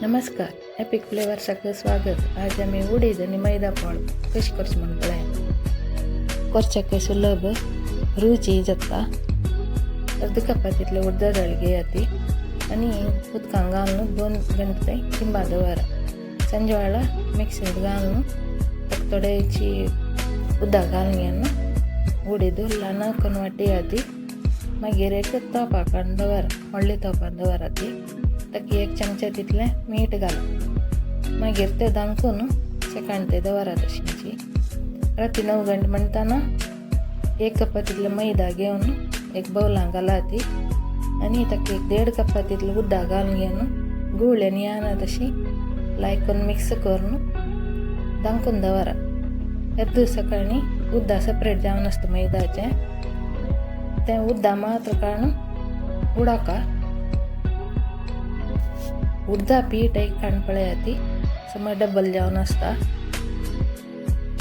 नमस्कार, एपिक फ्लेवर्साक स्वागत। आज आमी उडीद आनी मैदा पोळ कशी करची म्हूण पळया। करच्याक सुलभ रुची जाता। अर्द कपा तितले उडदा दाळ घेया ती आनी उदकान घालून 2 गंटे तिंबा दवरा। संजे वेळा मिक्सर घालून थोडेची उदक घालून घेवन उडीद ल्हान करून वाटया ती। मागीर एक तोपाक काडून दवरा, व्हडले तोपान दवरा ती। ताका 1 चमचा तितलें मीठ घाला। मागीर ते दामकून सेकांड ते दवरा तशींची। राती 9 गंटे म्हणटाना 1 कपा तितलें मैदा घेवन एक बौलां घाला ती आनी ताका 1.5 कपा तितलें उदक घालून घेवन गुळ आनी याना तशी लायक करून मिक्स करून दामकून दवरा। येद्दू सकाळीं उदक सेपरेट जावन आसता मैदाचें, तें उदक मात्र काडून उडोवका। उडदा पीठ एक काडून पळया ती समज डबल जावन आसता।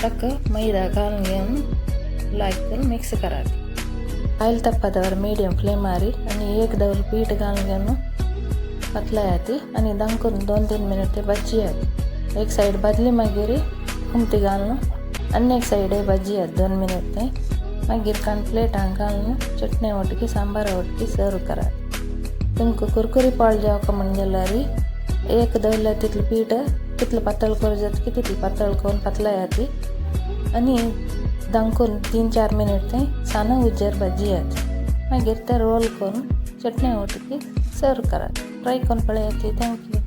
ताका मैदा घालून घेवन लायक करून मिक्स करात। ऑयल तापा दवर मीडियम फ्लेमार आनी 1 दवर पीठ घालून घेवन पातलाया ती आनी दामकून 2-3 मिनट ते भाजयात। एक सायड भाजली मागीर हुमती घालून आनी एक सायड भाजयात 2 मिनट ते। मागीर काडून प्लेटान घालून चटणी वटकी सांबार वटकी सर्व करात। तुमकां कुरकुरी पाळ जावका म्हण जाल्यार 1 दवरल्यार तितलें पीठ कितलें पातळ करूं जाता की तितलें पातळ करून पातलाया ती आनी दामकून 3-4 मिनट ते सान उज्यार भाजयात। मागीर ते रोल करून चटणी वटकी सर्व करात। ट्राय करून पळयात। Thank you.